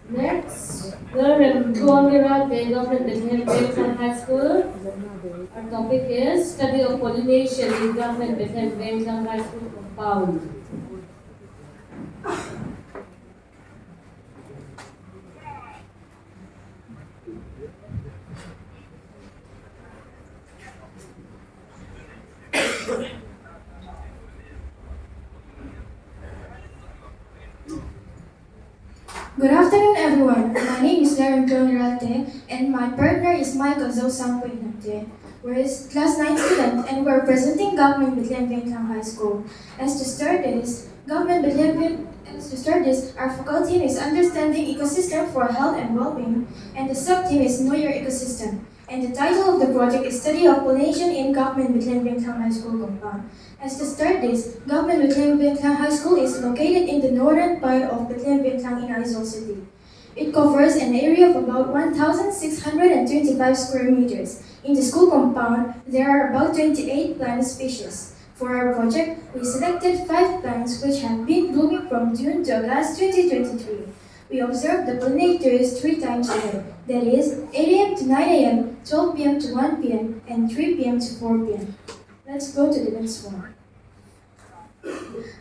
Next, Lalremtluangi Ralte, Government Bethlehem Vengthlang High School. Our topic is Study of Pollination in Government Bethlehem Vengthlang High School Compound. Good afternoon, everyone. My name is Darren Ralte, and my partner is Michael Zosangpui Hnamte. We're a class 9 student, and we're presenting Government Bethlehem Vengthlang High School. As to start this, Government Bethlehem as to start this, our focal team is Understanding Ecosystem for Health and Well-being, and the sub-team is Know Your Ecosystem. And the title of the project is Study of Pollination in Government Bethlehem Vengthlang High School Compound. As to start this, Government Bethlehem Vengthlang High School is located in the northern part of Bethlehem Vengthlang in Aizawl City. It covers an area of about 1,625 square meters. In the school compound, there are about 28 plant species. For our project, we selected 5 plants which have been blooming from June to August 2023. We observed the pollinators 3 times a day, that is, 8 a.m. to 9 a.m., 12 p.m. to 1 p.m., and 3 p.m. to 4 p.m. Let's go to the next one.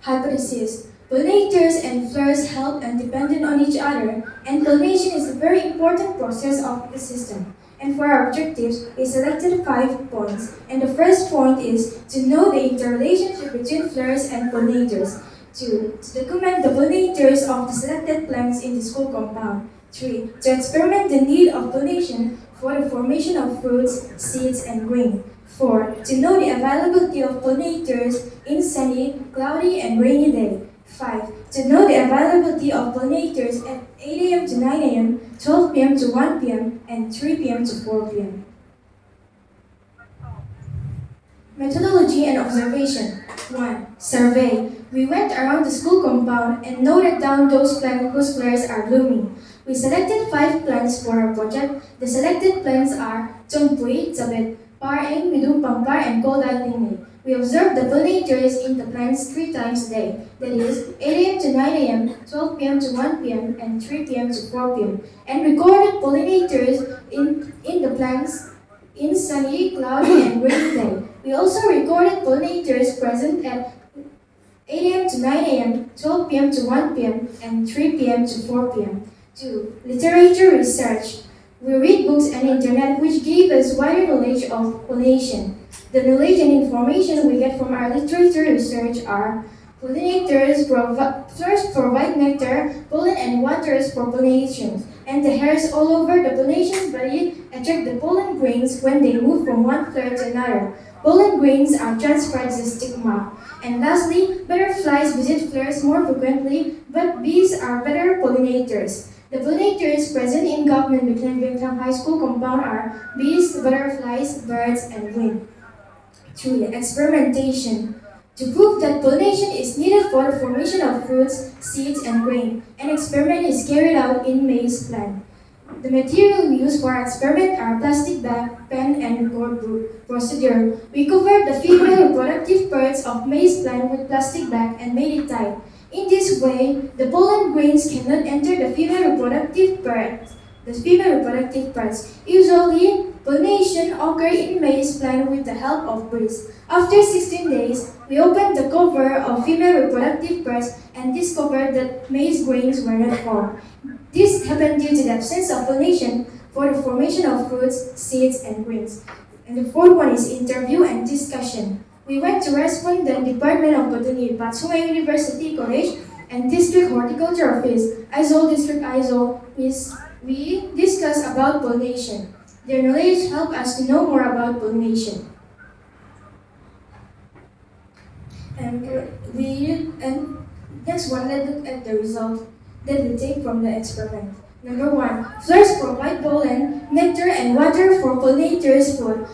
Hypothesis. Pollinators and flowers help and dependent on each other, and pollination is a very important process of the system. And for our objectives, we selected 5 points. And the first point is to know the interrelationship between flowers and pollinators. 2. To document the pollinators of the selected plants in the school compound. 3. To experiment the need of pollination for the formation of fruits, seeds, and grain. 4. To know the availability of pollinators in sunny, cloudy, and rainy day. 5. To know the availability of pollinators at 8 a.m. to 9 a.m., 12 p.m. to 1 p.m., and 3 p.m. to 4 p.m. Methodology and observation. 1. Survey. We went around the school compound and noted down those plants whose flowers are blooming. We selected 5 plants for our project. The selected plants are Chawnpui, Chabet, Par Eng, Midum Pangpar, and Koldai Lingnei. We observed the pollinators in the plants 3 times a day, that is, 8 a.m. to 9 a.m., 12 p.m. to 1 p.m., and 3 p.m. to 4 p.m., and recorded pollinators in the plants in sunny, cloudy, and rainy day. We also recorded pollinators present at 8 a.m. to 9 a.m., 12 p.m. to 1 p.m., and 3 p.m. to 4 p.m. 2. Literature research. We read books and internet which gave us wider knowledge of pollination. The knowledge and information we get from our literature research are pollinators flowers provide nectar, pollen and waters for pollination, and the hairs all over the pollination body attract the pollen grains when they move from one flower to another. Pollen grains are transferred to the stigma. And lastly, butterflies visit flowers more frequently, but bees are better pollinators. The pollinators present in Government Bethlehem Vengthlang High School compound are bees, butterflies, birds, and wind. 3. Experimentation. To prove that pollination is needed for the formation of fruits, seeds, and grain, an experiment is carried out in maize plant. The material we use for our experiment are plastic bag, pen, and record book. Procedure. We covered the female reproductive parts of maize plant with plastic bag and made it tight. In this way, the pollen grains cannot enter the female reproductive parts. The female reproductive parts. Usually, pollination occurs in maize plant with the help of breeze. After 16 days, we opened the cover of female reproductive parts and discovered that maize grains were not formed. This happened due to the absence of pollination for the formation of fruits, seeds, and grains. And the fourth one is interview and discussion. We went to respondent Department of Botany, Pachhunga University College, and District Horticulture Office, Aizawl District Aizawl. We discussed about pollination. Their knowledge helped us to know more about pollination. And next one, let's look at the result that we take from the experiment. Number 1, flowers provide pollen, nectar, and water for pollinators' food.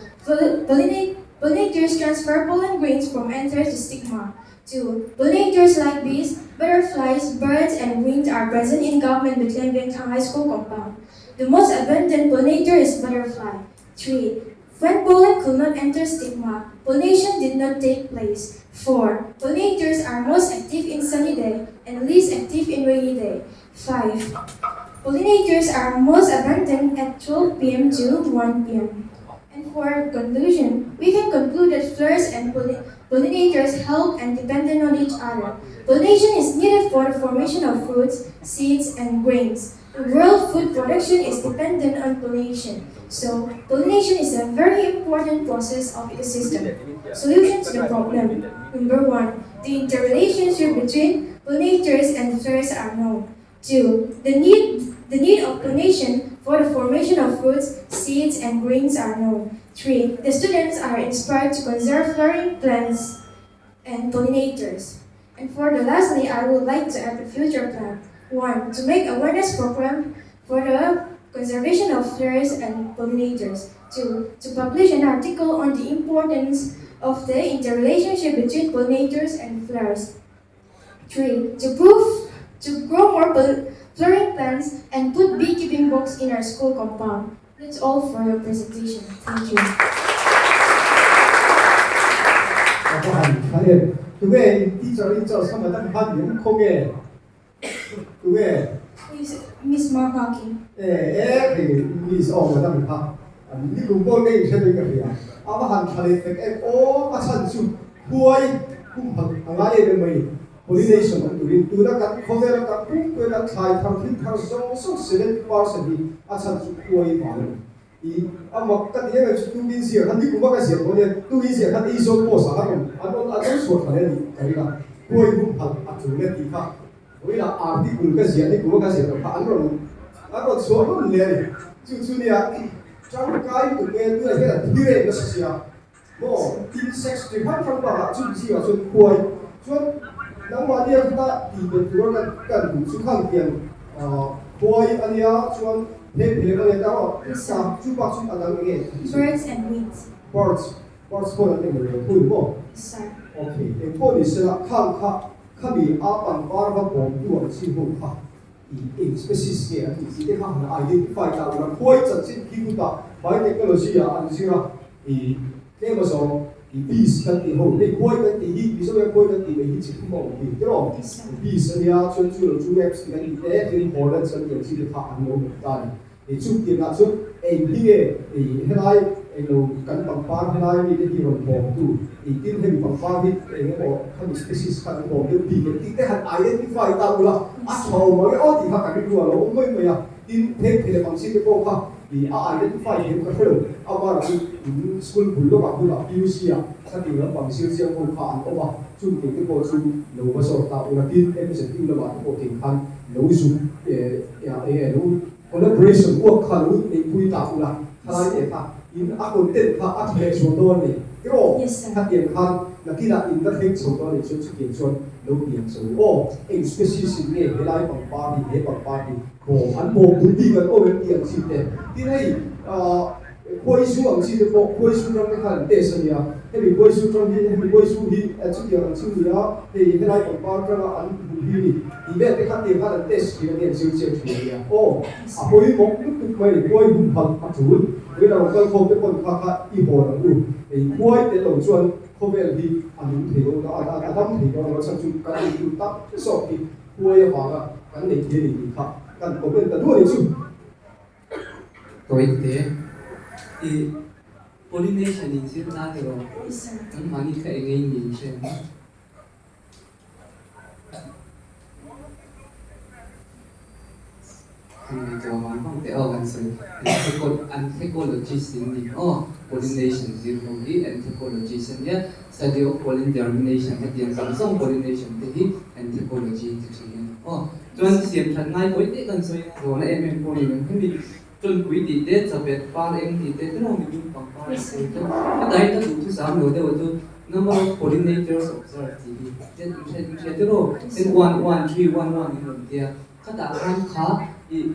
Pollinators transfer pollen grains from anther to stigma. 2. Pollinators like bees, butterflies, birds, and wind are present in Government Bethlehem Vengthlang High School compound. The most abundant pollinator is butterfly. 3. When pollen could not enter stigma, pollination did not take place. 4. Pollinators are most active in sunny day and least active in rainy day. 5. Pollinators are most abundant at 12 p.m. to 1 p.m. And for conclusion, we can conclude that flowers and pollinators help and depend on each other. Pollination is needed for the formation of fruits, seeds, and grains. The world food production is dependent on pollination. So, pollination is a very important process of ecosystem. Solution to the problem. Number one, the interrelationship between pollinators and flowers are known. 2. The need of pollination for the formation of fruits, seeds, and grains are known. 3. The students are inspired to conserve flowering plants and pollinators. And for the lastly, I would like to add a future plan. 1. To make awareness program for the conservation of flowers and pollinators. 2. To publish an article on the importance of the interrelationship between pollinators and flowers. 3. To grow more flowering plants and put beekeeping box in our school compound. That's all for your presentation. Thank you. Ka han tha em. Tunge in teacher in charge kha madam khan ni awm khaw nge? Tunge? Miss Markaki. E e hei Miss aw madam kha ni kum pawh nge in hre dawn ka hria. A va han tha leh fek em aw a chhan chu huai kum hak a ngai em em mai ni. Pollination awm turin tuna kan khawvela kan pumpuia kan thlai thar thil thar zawng zawng 70% hi a chhan chu huai vang a ni. I a mak ka ti em em chu tukin ziah khan ni kuma ka ziah dawn e, tukin ziah khan Aizawl post ah khan rawn an rawn an rawn chhuah thla leh a nih ka ring a, huai hum hal a tul e tih kha vawiinah article ka ziah ni kuma ka ziah loh kha an rawn an rawn chhuah hlun leh a ni. Chu chu nia tangkai lutuk e tunah hian an thi reng nasa sia maw insects chi hrang hrang bakah chung zingah chuan khuai chuan nangmahnia khata tih belh tura kan kan duh chu khan hian khuai a nia chuan phe phe a nia ta aw sa chu bak chu a dang eng nge Birds and wings. Birds birds pawh an eng reng thui maw? Sir. Okay eng pawh ni sela khang kha khami a pangpar va bawmtu ang chi ho kha I eng species nge an tih tih te kha han identify ta ula, khuai chanchin khi kutah biotechnology ah an zir a, i tlem a zawng i bees kan tih ho, hei khuai kan tih hi Mizo hian khuai kan tih mai hi chi thum a awm hi tiraw? Bees a nia, chuan chu lo chu webs tih kan tih te, tin hornets kan tih ang chi te kha an lo awm ta a ni. I chu tiangah chuan eng hi nge i helai englo kan pangpar helai mite hi rawn bawmtu i tin hemi pangpar hi eng emaw khami species khan an bawm deuh bik em tih te han identify ta ula a tha awm ang e aw tih kha ka rilru a lo awm mai mai a, tin pheng thei leh pangsi te pawh kha i a identify thiam ka hrelo amara chu in school bul lawkah hunah PUC ah khatiang lampang zir chiang ho kha an awm a chung tih te pawh chu lo va zawt ta ula tin MZU lamah te pawh tiang khan lo zuk e lo Collaboration uak kha lo neihpui ta ula, thalai te kha in a content kha a tha leh zual dawn a ni tiraw? Khatiang khan nakinah in la thleng chho dawn a nih chuan chutiang chuan lo tiang chho u aw. Eng species in nge helai pangpar hi, he pangpar hi bawm an bawm duh bik an awm em tih ang chi te. Tin hei Khuaizu ang chi te pawh Khuaizu ram te khan an test a nia. Hemi Khuaizu ram hi, hemi Khuaizu hi chutiang ang chu nia, hei helai pangpar atanga an hmuh hi ni tih vel te kha tiang khan an test thin a nia, an zir chiang thin a nia. Aw, a pawimawh lutuk mai ni, khuai humhalh a tul. Vawiin a rawn kal khawm te pawn kha kha i hawn ang u. Hei khuai tel lo chuan khawvel hi a nung thei dawn a, a dam thei dawn lo a chhan chu kan intur tak zawk hi khuai avanga kan nei thei a ni tih kha kan comment ta duah a ni chu. Tawite, i pollination in zir na tiraw? Nangmahni kha eng ei niin hre ang a? Kan ngaihtuah vang vang teh aw kan sawi. Anthropologist in ni aw, pollination zir ho hi anthropologist a nia, study of pollen germination hetiang zawng zawng pollination te hi anthropology ti thin a ni aw. Chuan siam that ngai tawi teh kan sawi a, zawhna em em pawh ni lo hemi Chawnpui tih te, chawpet par eng tih te, tiraw mi dum pangpar a sawi chu. Heta hi ka duh thusam lo deuh chu number of pollinators observed tih hi ten in hre in hre tiraw ten one one three one one in rawn tia khatah khan kha i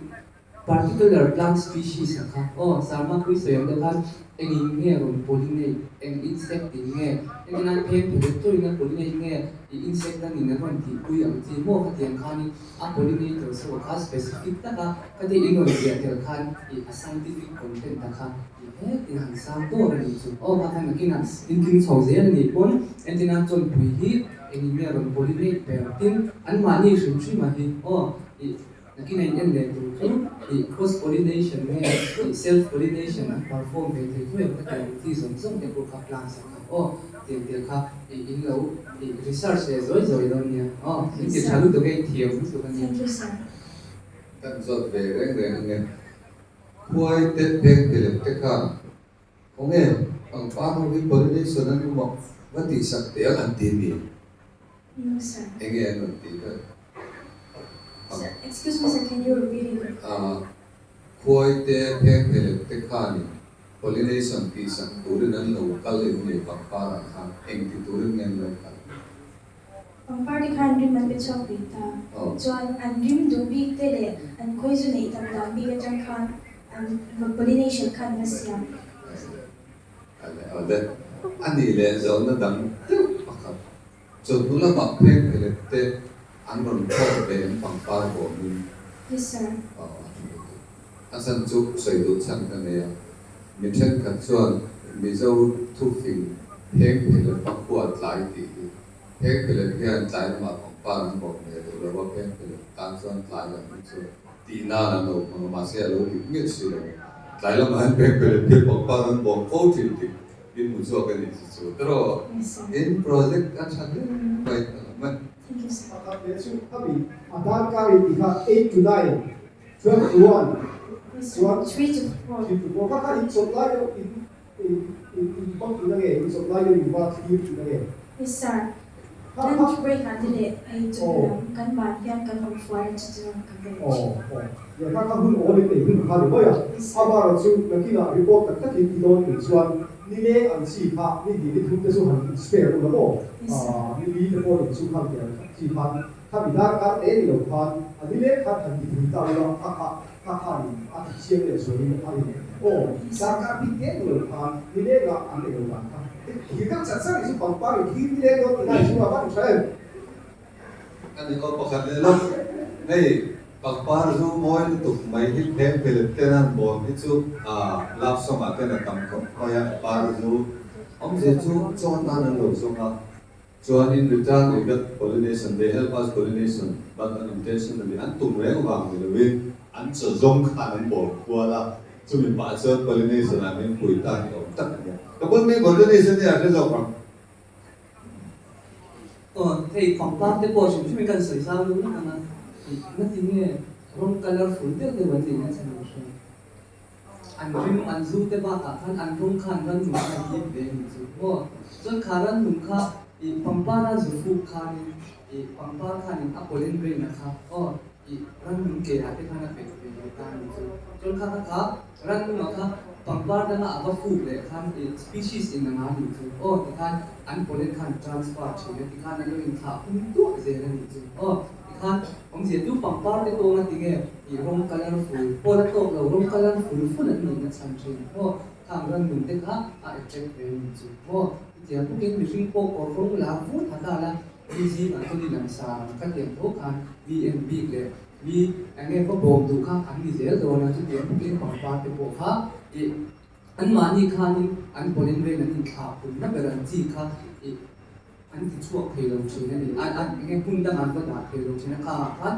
particular plant species a kha aw sarma pui sawi ang deuh khan engin nge rawn pollinate eng insect in nge engtin pheng phelh tawhin a pollinate nge i insect dangin an rawn tihpui ang chi maw khatiang khanin A pollinator saw kha specific taka ka ti in rawn ziah tel khan i a scientific content ta kha i het in han sang dawr a nih chu. Aw kha khan nakinah in tling chho zel a nih pawn entina chawnpui hi engin nge rawn pollinate ber tin anmahni hrim hrim a hi aw i. Nakin a in en leh tur chu ih cross pollination nge ih self pollination an perform ve thei thuai ang ka ti ang chi zawng zawng te pawh kha plants ah khan aw tiang te kha ih in lo ih research leh zawi zawi dawn nia aw in ti tha lutuk e in thiam lutuk a nia. Thank you sir. Kan zawt ve reng reng ang e. Khuai te pheng pelep te khan khawnge pangpar ho hi pollination an awm a va tihsak teh ang an ti mi? No sir. Enge an rawn tih ber? Sir, excuse me sir, can you repeat it? Khuai te pheng phelep te khanin pollination tihsak turin an lo kal em ni pangpar ah khan eng ti turin nge an lo kal? Pangpar te khan rim an pe chhuak ve ta. Chuan an rim duh bik te leh an khawi zu neih tam dan bik atang khan an pollination khan va siam. Awle, a nih leh zawhna dang deuh pakhat. Chawhnu lamah pheng phelep te an rawn thawk ve em pangpar bawmin? Yes sir. Aw a tha lutuk. A chhan chu sawi duh chhan ka nei a, mi thenkhat chuan Mizo thufing pheng phelep a khua tlai tih hi pheng phelep hian tlai lamah pangpar an bawm ve duh lo a, pheng phelep tan chuan tlai lam hi chu tih nan an lo hmang a, mahse a lo dik miah si lo. Tlai lamah hian pheng phelep hian pangpar an bawm fo thin tih Min hmu chhuak a nih chu chu tawh. In project a tha hle mai ka lo mai. Pakhat leh chu khami a darkar in tih kha 8 to 9, 12 to 1 chuan 3 to 4 kha kha in chawlh lai deuh in in in in bang tihna nge in chawlh lai deuh in va thlir tihna nge? Yes sir. Lunch break ah te leh ei chu lam kan ban hian kan awm fual a chu chuan kan rawn thin. Aw aw nia kha kha hun awl in ei hun kha ni mai a, amaherawh chu nakinah report tak takin ti dawn nih chuan ni leng ang chi kha ni hnih ni thum te chu han in spare ula maw ni li te pawh in chu khan tiang chi khan khami darkar te ni lo khan a ni leng khan han ti thei ta ula kha kha kha khan in a ti chiang leh zualin a rin aw darkar bik te ni lo khan ni lengah an nei lo dan kha Thir deuh chat chat hi chu pangpar in thir ni leng dawn tih lai chu a va ni tha em? Ka ni aw pakhat leh lawk. Hei pangpar zu mawi lutuk mai hi pheng phelep ten an bawn hi chu love song ah ten a tam khawp mai a, par zu awmzia chu chaw tan an lo zawng a, chuan in return we got pollination, they help us pollination but unintentionally an tum reng vang ni lovin an chaw zawng khan an bawn kual a. Chumi pah chuan pollination ah min pui ta ni awm tak a nia. Ka bul mi pollination hi a hre zawk ang. Aw, hei pangpar te pawh hrim hrim in kan sawi zau deuh vek ang a, ih ngati nge rawng colourful deuh deuh an neih na chhan ang hria. An rim an zu te bakah khan an rawng khan rannung kha a hip ve a nih chu maw. Chuan kha rannung kha ih pangpar a zu fuk khanin ih pangpar khanin a pollen grain a kha aw. Ih rannung ke ah te khan a pek ve lo ta ni chu. Chuan kha kha kha rannung ah kha pangpar danga a va fuk leh khan ih species in anga ni chu aw ti khan an pollen khan transfer thin a ti khan an lo inthlah hum tuah zel a ni chu aw ti khan awmzia chu pangpar te pawh nga ti nge ih rawng colourful pawl a tawk lo rawng colourful ful an nih na chhan thin aw khang rannung te kha a attract ve a ni chu aw chutiang bawkin mihring pawh kawr rawng lar vut ha ta la. Mi zingah chuan i langsar ang ka tiang tho khan mi en bik leh mi eng nge va bawm duh kha an ni zel dawn a, chutiang bawkin pangpar te pawh kha ih anmahni khanin an pollen grain an inthlah punna ber ang chi kha ih an ti chhuak thei lo thin a ni. An an eng nge hmun dangah an va dah thei lo thin a, khangah khan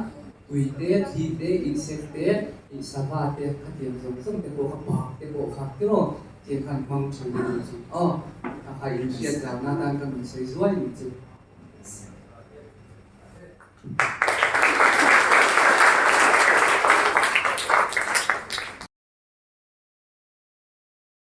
tui te, thi te, insect te, ih sava te khatiang zawng zawng te pawh kha bak te pawh kha tiraw tiang khan hmang thin a ni chu aw a kha inhriat zau na tan ka min sawi zuai ni chu.